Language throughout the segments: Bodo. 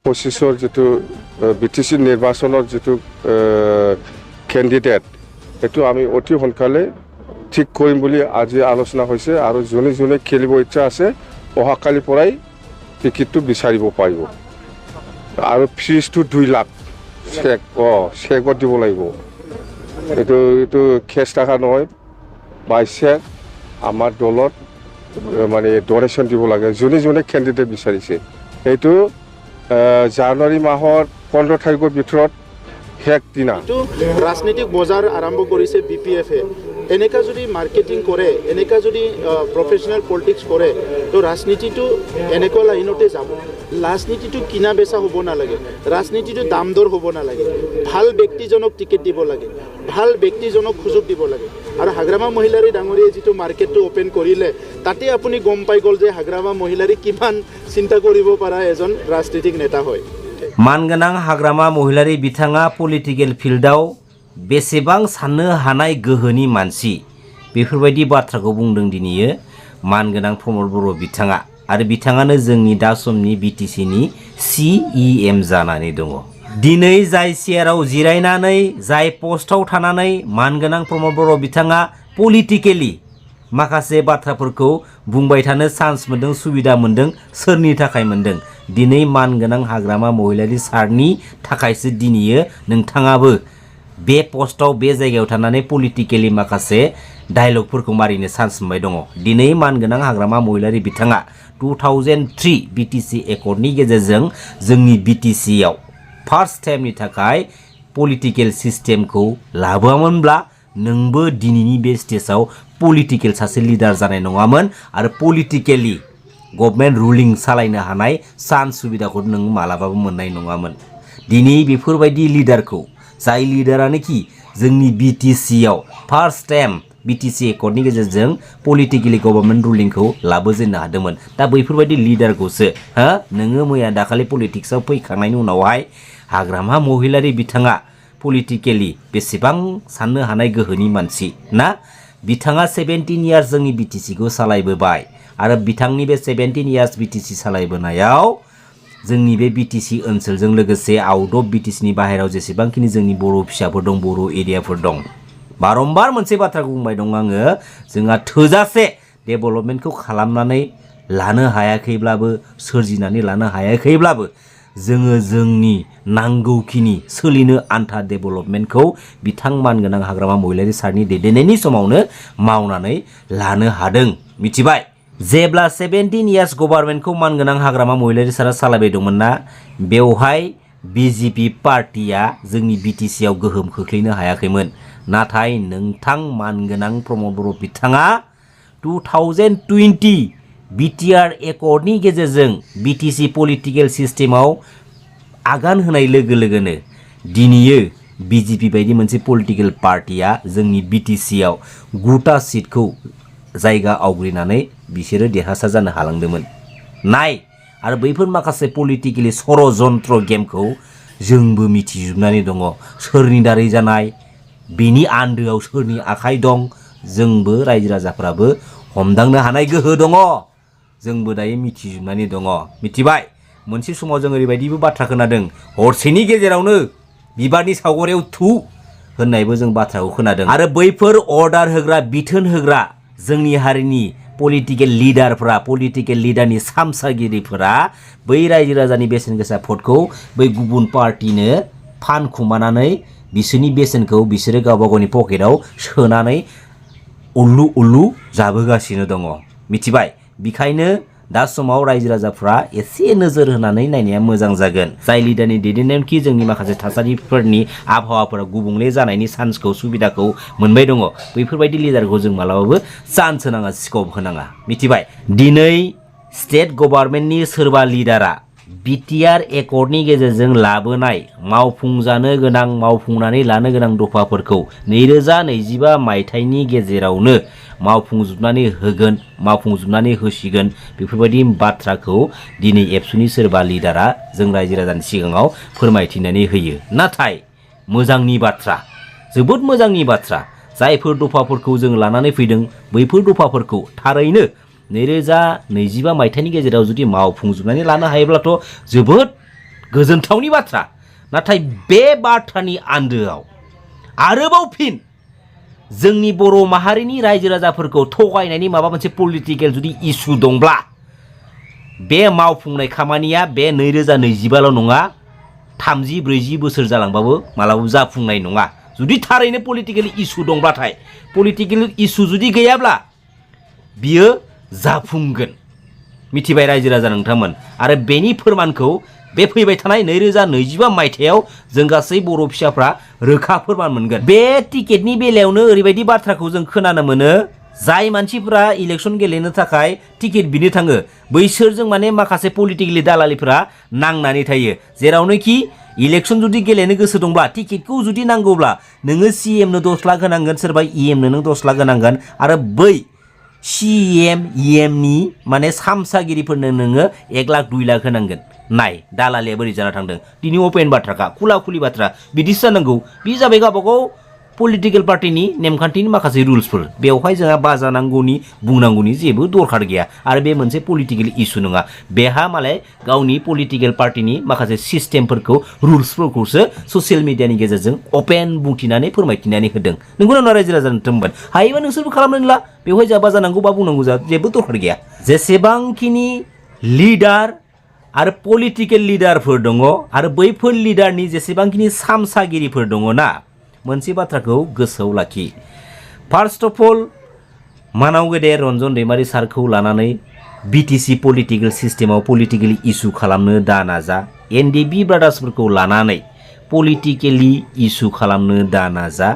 25 जितु BTC নির্বাচনৰ जितु কেণ্ডিডেট এটো আমি অতি সোনকালে ঠিক কৰিম বুলি আজি আলোচনা হৈছে আৰু জনে জনে খেলিব ইচ্ছা আছে অহাকালি পৰাই টিকেটটো বিচাৰিব পাৰিব আৰু ফিজটো 2 লাখ চেকত দিব লাগিব এটো কেছ টাকা নহয় বাই চেক আমাৰ দলত মানে ডোনেশ্যন দিব লাগে জনে জনে কেণ্ডিডেট বিচাৰিছে এইটো জানুৱাৰী মাহৰ 15 তাৰিখৰ ভিতৰত হেক দিনা ৰাজনৈতিক বজাৰ আৰম্ভ কৰিছে বিপিএফে এনেকা যদি মাৰ্কেটিং কৰে এনেকা যদি প্ৰফেশনাল পলিটিক্স কৰে তো ৰাজনীতিটো এনেকুৱা লাইনতে যাব ৰাজনীতিটো কিনা বেচা হ'ব নালাগে ৰাজনীতিটো দাম দৰ হ'ব নালাগে ভাল ব্যক্তিজনক টিকেট দিব লাগে ভাল ব্যক্তিজনক সুযোগ দিব লাগে আৰু হাগ্ৰামা মহিলাৰী ডাঙৰীয়ে যিটো মাৰ্কেটটো ওপেন কৰিলে তাতে আপুনি গম পাই গ'ল যে হাগ্ৰামা মহিলাৰী কিমান চিন্তা কৰিব পৰা এজন ৰাজনীতিক নেতা হয় मानगोनां हाग्रामा महिलारी बिथाङा पलिटिकेल फिल्डआव बेसेबां साननो हानाय गोहोनि मानसि बेफोरबायदि बाथ्राखौ बुंदों दिनैयो मानगोनां प्रमद बर' बिथाङा आरो बिथाङानो जोंनि दा समनि BTCनि CEM जानानै दङ दिनै जाय चेयाराव जिरायनानै जाय पस्टआव थानानै मानगोनां प्रमद बर' बिथाङा पलिटिकेलि माखासे बाथ्राफोरखौ बुंबाय थानो चान्स मोनदों सुबिदा मोनदों सोरनि थाखाय मोनदों दिनै मानगोनां हाग्रामा महिलारी सारनि थाखायसो दिनैयो नोंथाङाबो बे पस्टआव बे जायगायाव थानानै पलिटिकेलि माखासे डायलगफोरखौ मारिनो चान्स मोनबाय दङ दिनै मानगोनां हाग्रामा महिलारी बिथाङा 2003 BTC एकर्डनि गेजेरजों जोंनि BTCआव फार्स्ट टाइमनि थाखाय पलिटिकेल सिस्टेमखौ लाबोआमोनब्ला नोंबो दिनैनि बे स्टेजआव पलिटिकेल सासे लिडार जानाय नङामोन आरो पलिटिकेलि गभर्नमेन्ट रुलिं सालायनो हानाय चान्स सुबिदाखौ नों मालाबाबो मोननाय नङामोन दिनै बेफोरबायदि लिडारखौ जाय लिडारानोखि जोंनि BTCआव फार्स्ट टाइम BTC एकर्डनि गेजेरजों पलिटिकेलि गभर्नमेन्ट रुलिंखौ लाबोजेननो हादोंमोन दा बैफोरबायदि लिडारखौसो नोङो मैया दाखालि पलिटिक्सआव फैखांनायनि उनावहाय हाग्रामा महिलारी बिथाङा पलिटिकेलि बेसेबां साननो हानाय गोहोनि मानसि ना बिथाङा 17 इयार्स जोंनि BTCखौ सालायबोबाय आरो बिथांनि बे 17 इयार्स BTC सालायबोनायाव जोंनि बे BTC ओनसोलजों लोगोसे आउट अफ BTCनि बाहेराव जेसेबांखिनि जोंनि बर' फिसाफोर दं बर' एरियाफोर दं बारंबार मोनसे बाथ्राखौ बुंबाय दं आङो जोंहा थोजासे डेभेलपमेन्टखौ खालामनानै लानो हायाखैब्लाबो सोरजिनानै लानो हायाखैब्लाबो जोङो जोंनि नांगौखिनि सोलिनो आन्था डेभेलपमेन्टखौ बिथां मानगोनां हाग्रामा महिलारी सारनि दैदेननायनि समावनो मावनानै लानो हादों मिथिबाय जेब्ला 17 इयार्स गभर्नमेन्टखौ मानगोनां हाग्रामा महिलारी सारा सालायबाय दंमोन ना बेवहाय BJP पार्टिया जोंनि BTCआव गोहोम खोख्लैनो हायाखैमोन नाथाय नोंथां मानगोनां प्रमद बर' बिथाङा 2020 BTR एकर्डनि गेजेरजों BTC पलिटिकेल सिस्टेमाव आगान होनाय लोगो लोगोनो दिनैयो BJP बायदि मोनसे पलिटिकेल पार्टिया जोंनि BTCआव 9टा सीटखौ जायगा आवग्रिनानै बिसोरो देरहासार जानो हालांदोंमोन नाय आरो बैफोर माखासे पलिटिकेलि षड़यन्त्र गेमखौ जोंबो मिथिजोबनानै दङ सोरनि दारै जानाय बेनि आन्दोआव सोरनि आखाइ दं जोंबो रायजो राजाफ्राबो हमदांनो हानाय गोहो दङ जोंबो दायो मिथिजोबनानै दङ मिथिबाय मोनसे समाव जों ओरैबायदिबो बाथ्रा खोनादों हरसेनि गेजेरावनो बिबारनि सावगारियाव थु होननायबो जों बाथ्राखौ खोनादों आरो बैफोर अर्डार होग्रा बिथोन होग्रा जोंनि हारिनि पलिटिकेल लिडारफोरा पलिटिकेल लिडारनि सामसागिरिफोरा बै रायजो राजानि बेसेन गोसा भटखौ बै गुबुन पार्टिनो फानखुमानानै बिसोरनि बेसेनखौ बिसोरो गावबा गावनि पकेटाव सोनानै उल्लु उल्लु जाबोगासिनो दङ मिथिबाय बेखायनो दा समाव रायजो राजाफ्रा एसे नोजोर होनानै नायनाया मोजां जागोन जाय लिडारनि दैदेननायावखि जोंनि माखासे थासारिफोरनि आबहावाफोरा गुबुंले जानायनि चान्सखौ सुबिदाखौ मोनबाय दङ बैफोरबायदि लिडारखौ जों मालाबाबो चान्स होनाङा स्कप होनाङा मिथिबाय दिनै स्टेट गभर्नमेन्टनि सोरबा लिडारा BTR एकर्डनि गेजेरजों लाबोनाय मावफुंजानो गोनां मावफुंनानै लानो गोनां दफाफोरखौ 2025 मायथाइनि गेजेरावनो मावफुंजोबनानै होगोन मावफुंजोबनानै होसिगोन बेफोरबायदि बाथ्राखौ दिनै एबसुनि सोरबा लिडारा जों रायजो राजानि सिगाङाव फोरमायथिनानै होयो नाथाय मोजांनि बाथ्रा जोबोद मोजांनि बाथ्रा जायफोर दफाफोरखौ जों लानानै फैदों बैफोर दफाफोरखौ थारैनो 2025 मायथाइनि गेजेराव जुदि मावफुंजोबनानै लानो हायोब्लाथ' जोबोद गोजोनथावनि बाथ्रा नाथाय बे बाथ्रानि आन्दोआव आरोबाव फिन जोंनि बर' माहारिनि रायजो राजाफोरखौ थगायनायनि माबा मोनसे पलिटिकेल जुदि इस्यु दंब्ला बे मावफुंनाय खामानिया बे 2025 नङा 30-40 बोसोर जालांबाबो मालाबाबो जाफुंनाय नङा जुदि थारैनो पलिटिकेल इस्यु दंब्लाथाय पलिटिकेल इस्यु जुदि गैयाब्ला बियो जाफुंगोन मिथिबाय रायजो राजा नोंथांमोन आरो बेनि फोरमानखौ बे फैबाय थानाय 2025 मायथाइयाव जों गासै बर' फिसाफ्रा रोखा फोरमान मोनगोन बे टिकेटनि बेलायावनो ओरैबायदि बाथ्राखौ जों खोनानो मोनो जाय मानसिफोरा इलेक्शन गेलेनो थाखाय टिकेट बिनो थाङो बैसोरजों माने माखासे पलिटिकेलि दालालिफोरा नांनानै थायो जेरावनोखि इलेक्शन जुदि गेलेनो गोसो दंब्ला टिकेटखौ जुदि नांगौब्ला नोङो CM नो 10 लाख होनांगोन सोरबा EM नो नों 10 लाख होनांगोन आरो बै CM EM नि माने सामसागिरिफोरनो नोङो 1 लाख 2 लाख होनांगोन नाय दालालिया बोरै जाना थांदों दिनै अपेन बाथ्राखा खुला खुलि बाथ्रा बिदिसो जानांगौ बि जाबाय गावबागाव पलिटिकेल पार्टिनि नेमखान्थिनि माखासे रुल्सफोर बेवहाय जोंहा बाजानांगौनि बुंनांगौनि जेबो दरखार गैया आरो बे मोनसे पलिटिकेल इस्यु नङा बेहा मालाय गावनि पलिटिकेल पार्टिनि माखासे सिस्टेमफोरखौ रुल्सफोरखौसो ससियेल मिडियानि गेजेरजों अपेन बुंथिनानै फोरमायथिनानै होदों नंगौना नङा रायजो राजा नोंथांमोन हायोबा नोंसोरबो खालामनानै ला बेवहाय जा बाजानांगौ बा बुंनांगौ जा जेबो दरखार गैया जेसेबांखिनि लिडार आरो पलिटिकेल लिडारफोर दङ आरो बैफोर लिडारनि जेसेबांखिनि सामसागिरिफोर दङ ना मोनसे बाथ्राखौ गोसोआव लाखि फार्स्ट अफ अल मानाव गेदेर रन्जन दैमारि सारखौ लानानै BTC पलिटिकेल सिस्टेमाव पलिटिकेल इस्यु खालामनो दा नाजा NDB ब्रादार्सफोरखौ लानानै पलिटिकेलि इस्यु खालामनो दा नाजा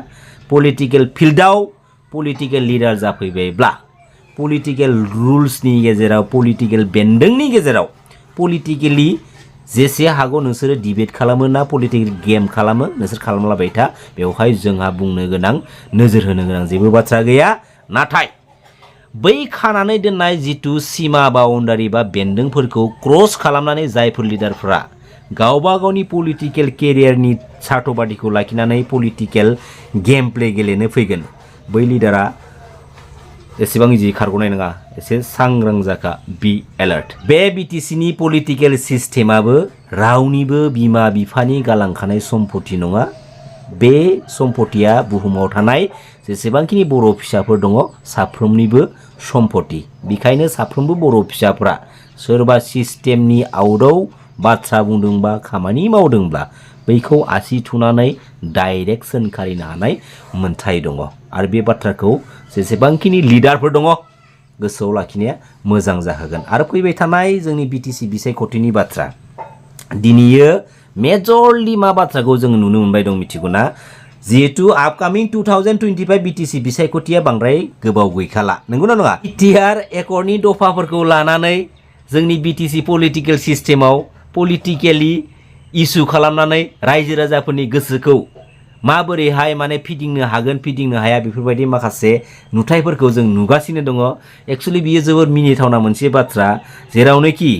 पलिटिकेल फिल्डआव पलिटिकेल लिडार जाफैबायब्ला पलिटिकेल रुल्सनि गेजेराव पलिटिकेल बेन्दोंनि गेजेराव पलिटिकेलि जेसे हागौ नोंसोरो डिबेट खालामो ना पलिटिकेल गेम खालामो नोंसोर खालामलाबाय था बेवहाय जोंहा बुंनो गोनां नोजोर होनो गोनां जेबो बाथ्रा गैया नाथाय बै खानानै दोननाय जितु सीमा बाउन्डारि बा बेन्दोंफोरखौ क्रस खालामनानै जायफोर लिडारफोरा गावबा गावनि पलिटिकेल केरियारनि सार्थबादिखौ लाखिनानै पलिटिकेल गेम प्ले गेलेनो फैगोन बै लिडारा एसेबां इजि खारग'नाय नङा एसे सांग्रां जाखा बी एलार्ट बे BTCनि पलिटिकेल सिस्टेमाबो रावनिबो बिमा बिफानि गालांखानाय सम्पति नङा बे सम्पतिया बुहुमाव थानाय जेसेबांखिनि बर' फिसाफोर दङ साफ्रोमनिबो सम्पति बेखायनो साफ्रोमबो बर' फिसाफोरा सोरबा सिस्टेमनि आउटआव बाथ्रा बुंदोंबा खामानि मावदोंब्ला बैखौ आसि थुनानै डाइरेक्ट सोंखारिनो हानाय मोन्थाय दङ आरो बे बाथ्राखौ जेसेबांखिनि लिडारफोर दङ गोसोआव लाखिनाया मोजां जाहोगोन आरो फैबाय थानाय जोंनि BTC बिसायख'थिनि बाथ्रा दिनैयो मेजरलि मा बाथ्राखौ जों नुनो मोनबाय दं मिथिगौना जिहेतु आपकामिं 2025 BTC बिसायख'थिया बांद्राय गोबाव गैखाला नंगौना नङा इटिआर एकर्डनि दफाफोरखौ लानानै जोंनि BTC पलिटिकेल सिस्टेमाव पलिटिकेलि इस्यु खालामनानै रायजो राजाफोरनि गोसोखौ माबोरैहाय माने फिदिंनो हागोन फिदिंनो हाया बेफोरबायदि माखासे नुथायफोरखौ जों नुगासिनो दङ एक्चुअली बियो जोबोद मिनिथावना मोनसे बाथ्रा जेरावनोखि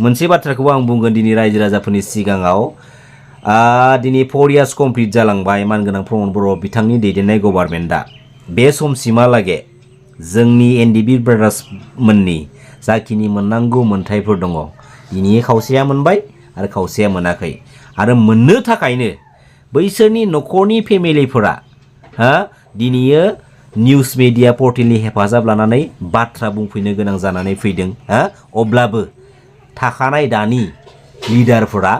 मोनसे बाथ्राखौ आं बुंगोन दिनै रायजो राजाफोरनि सिगाङाव दिनै 4 years कमप्लिट जालांबाय मानगोनां प्रमद बर' बिथांनि दैदेननाय गभर्नमेन्टआ बे समसिमहालागै जोंनि NDB ब्रादार्स मोननि जाखिनि मोननांगौ मोनथायफोर दङ दिनै खावसेया मोनबाय आरो खावसेया मोनाखै आरो मोननो थाखायनो बैसोरनि न'खरनि फेमिलिफोरा दिनैयो निउस मिडिया पर्टेलनि हेफाजाब लानानै बाथ्रा बुंफैनो गोनां जानानै फैदों अब्लाबो थाखानाय दानि लिडारफोरा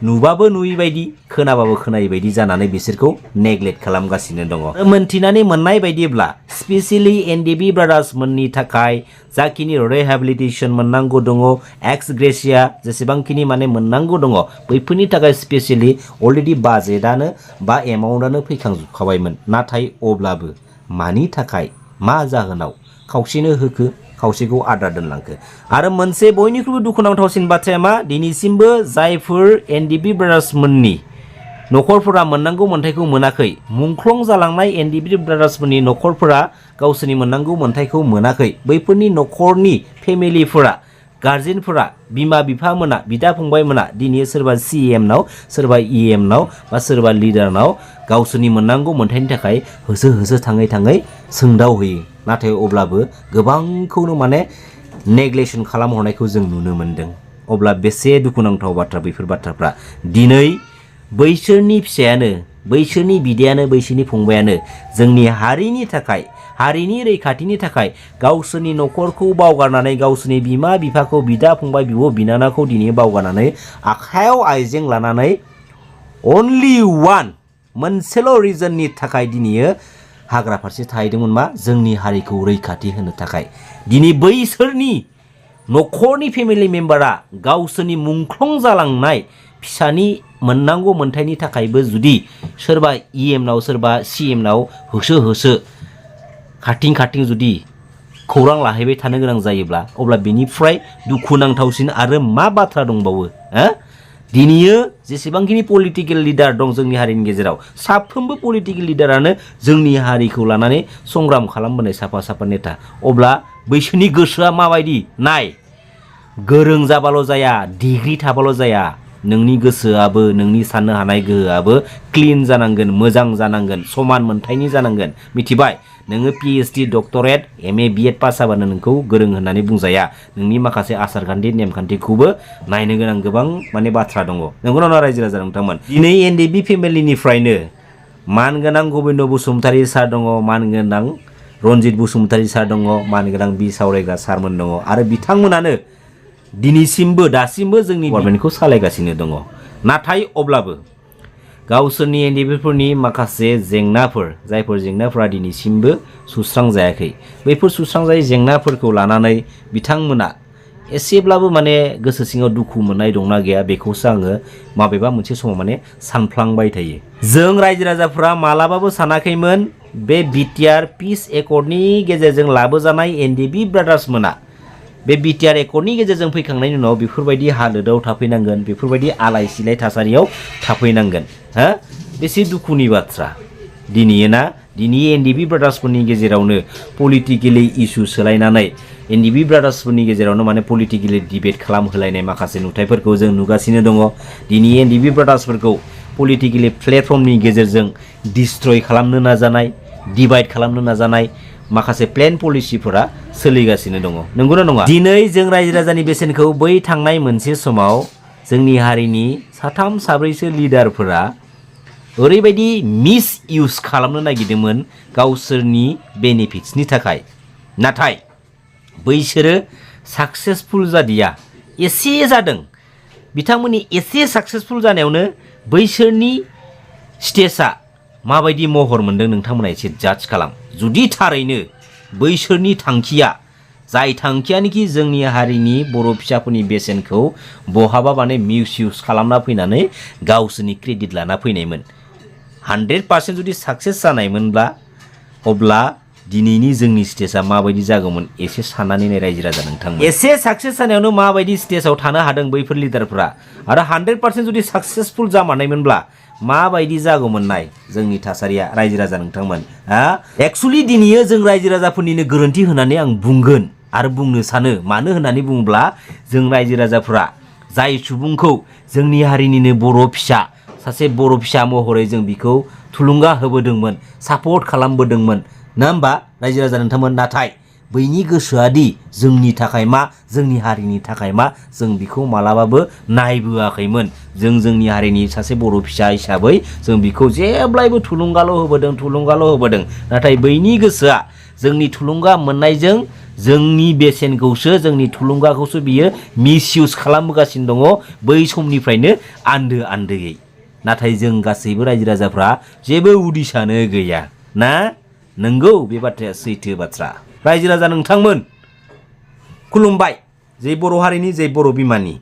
नुबाबो नुयै बायदि खोनाबाबो खोनायै बायदि जानानै बिसोरखौ नेग्लेक्ट खालामगासिनो दङ मोनथिनानै मोननाय बायदिब्ला स्पेसियली NDB ब्रादार्स मोननि थाखाय जाखिनि रिहेबिलिटेशन मोननांगौ दङ एक्स ग्रेसिया जेसेबांखिनि माने मोननांगौ दङ बैफोरनि थाखाय स्पेसियली अलरेडि बाजेटआनो बा एमाउन्टआनो फैखांजोबखाबायमोन नाथाय अब्लाबो मानि थाखाय मा जाहोनाव खावसेनो होखो खावसेखौ आद्रा दोनलांखो आरो मोनसे बयनिख्रुइबो दुखुनांथावसिन बाथ्राया मा दिनैसिमबो जायफोर NDB ब्रादार्स मोननि न'खरफोरा मोननांगौ मोन्थायखौ मोनाखै मुंख्लं जालांनाय NDB ब्रादार्स मोननि न'खरफोरा गावसोरनि मोननांगौ मोन्थायखौ मोनाखै बैफोरनि न'खरनि फेमिलिफोरा गार्जेनफोरा बिमा बिफा मोना बिदा फंबाय मोना दिनै सोरबा CM नाव सोरबा EM नाव बा सोरबा लिडारनाव गावसोरनि मोननांगौ मोन्थायनि थाखाय होसो होसो थाङै थाङै सोंदाव होयो नाथाय अब्लाबो गोबांखौनो माने नेग्लेक्शन खालामहरनायखौ जों नुनो मोनदों अब्ला बेसे दुखुनांथाव बाथ्रा बेफोर बाथ्राफ्रा दिनै बैसोरनि फिसायानो बैसोरनि बिदायानो बैसोरनि फंबायानो जोंनि हारिनि थाखाय हारिनि रैखाथिनि थाखाय गावसोरनि न'खरखौ बावगारनानै गावसोरनि बिमा बिफाखौ बिदा फंबाय बिब' बिनानावखौ दिनै बावगारनानै आखायाव आइजें लानानै अनलि वान मोनसेल' रिजननि थाखाय दिनै हाग्रा फारसे थाहैदोंमोन मा जोंनि हारिखौ रैखाथि होनो थाखाय दिनै बैसोरनि न'खरनि फेमिलि मेम्बारा गावसोरनि मुंख्लं जालांनाय फिसानि मोननांगौ मोन्थायनि थाखायबो जुदि सोरबा इएमनाव सोरबा सिएमनाव होसो खारथिं जुदि खौरां लाहैबाय थानो गोनां जायोब्ला अब्ला बेनिफ्राय दुखुनांथावसिन आरो मा बाथ्रा दंबावो दिनैयो जेसेबांखिनि पलिटिकेल लिडार दं जोंनि हारिनि गेजेराव साफ्रोमबो पलिटिकेल लिडारानो जोंनि हारिखौ लानानै संग्राम खालामबोनाय साफा नेता अब्ला बैसोरनि गोसोआ माबायदि नाय गोरों जाबाल' जाया डिग्री थाबाल' जाया नोंनि गोसोआबो नोंनि साननो हानाय गोहोआबो क्लिन जानांगोन मोजां जानांगोन समान मोनथायनि जानांगोन मिथिबाय नोङो PhD doctorate MA BEd pass जाबानो नोंखौ गोरों होननानै बुंजाया नोंनि माखासे आसारखान्थि नेमखान्थिखौबो नायनो गोनां गोबां माने बाथ्रा दङ नंगौना नङा रायजो राजा नोंथांमोन दिनै NDB फेमिलिनिफ्रायनो मानगोनां गबिन्द बसुमतारी सार दङ मानगोनां रनजित बसुमतारी सार दङ मानगोनां बि सावरायग्रा सारमोन दङ आरो बिथांमोनानो दिनैसिमबो दासिमबो जोंनि गभर्नमेन्टखौ सालायगासिनो दङ नाथाय अब्लाबो गावसोरनि एनडिबिफोरनि माखासे जेंनाफोर जायफोर जेंनाफोरा दिनैसिमबो सुस्रांजायाखै बैफोर सुस्रांजायै जेंनाफोरखौ लानानै बिथांमोना एसेब्लाबो माने गोसो सिङाव दुखु मोननाय दंना गैया बेखौसो आङो माबेबा मोनसे समाव माने सानफ्लांबाय थायो जों रायजो राजाफोरा मालाबाबो सानाखैमोन बे बिटिआर पिस एकर्डनि गेजेरजों लाबोजानाय एनडिबि ब्रादार्समोना बे बिटिआर एकर्डनि गेजेरजों फैखांनायनि उनाव बेफोरबायदि हालोदाव थाफैनांगोन बेफोरबायदि आलाय सिलाय थासारियाव थाफैनांगोन बेसे दुखुनि बाथ्रा दिनै एनडिबि ब्रादार्सफोरनि गेजेरावनो पलिटिकेलि इसु सोलायनानै एनडिबि ब्रादार्सफोरनि गेजेरावनो माने पलिटिकेलि डिबेट खालामहोलायनाय माखासे नुथायफोरखौ जों नुगासिनो दङ दिनै एनडिबि ब्रादार्सफोरखौ पलिटिकेलि प्लेटफर्मनि गेजेरजों डिस्ट्रय खालामनो नाजानाय डिभाइड खालामनो नाजानाय माखासे प्लेन पलिसिफोरा सोलिगासिनो दङ नंगौना नङा दिनै जों रायजो राजानि बेसेनखौ बै थांनाय मोनसे समाव जोंनि हारिनि साथाम साब्रैसो लिडारफोरा ओरैबायदि मिस इउज खालामनो नागिरदोंमोन गावसोरनि बेनिफिट्सनि थाखाय नाथाय बैसोरो साक्सेसफुल जादिया एसे जादों बिथांमोननि एसे साक्सेसफुल जानायावनो बैसोरनि स्टेजआ माबायदि महर मोनदों नोंथांमोना एसे जाज खालाम जुदि थारैनो बैसोरनि थांखिया जाय थांखियानोखि जोंनि हारिनि बर' फिसाफोरनि बेसेनखौ बहाबा माने मिसइउज खालामना फैनानै गावसोरनि क्रेडिट लाना फैनायमोन 100% जुदि साक्सेस जानायमोनब्ला अब्ला दिनैनि जोंनि स्टेजआ माबायदि जागौमोन एसे साननानै नाय रायजो राजा नोंथांमोन एसे साक्सेस जानायावनो माबायदि स्टेजआव थानो हादों बैफोर लिडारफोरा आरो 100% जुदि साक्सेसफुल जामारनायमोनब्ला माबायदि जागौमोन नाय जोंनि थासारिया रायजो राजा नोंथांमोन एक्चुअली दिनैयो जों रायजो राजाफोरनिनो गोरोन्थि होननानै आं बुंगोन आरो बुंनो सानो मानो होननानै बुङोब्ला जों रायजो राजाफोरा जाय सुबुंखौ जोंनि हारिनिनो बर' फिसा सासे बर' फिसा महरै जों बिखौ थुलुंगा होबोदोंमोन सापर्ट खालामबोदोंमोन ना होमबा रायजो राजा नोंथांमोन नाथाय बैनि गोसोआदि जोंनि थाखाय मा जोंनि हारिनि थाखाय मा जों बिखौ मालाबाबो नायबोआखैमोन जों जोंनि हारिनि सासे बर' फिसा हिसाबै जों बिखौ जेब्लायबो थुलुंगाल' होबोदों नाथाय बैनि गोसोआ जोंनि थुलुंगा मोननायजों जोंनि बेसेनखौसो जोंनि थुलुंगाखौसो बियो मिसइउज खालामबोगासिनो दङ बै समनिफ्रायनो आन्दोयै नाथाय जों गासैबो रायजो राजाफ्रा जेबो उदिसानो गैया ना नंगौ बे बाथ्राया सैथो बाथ्रा रायजो राजा नोंथांमोन खुलुमबाय जै बर' हारिनि जै बर' बिमानि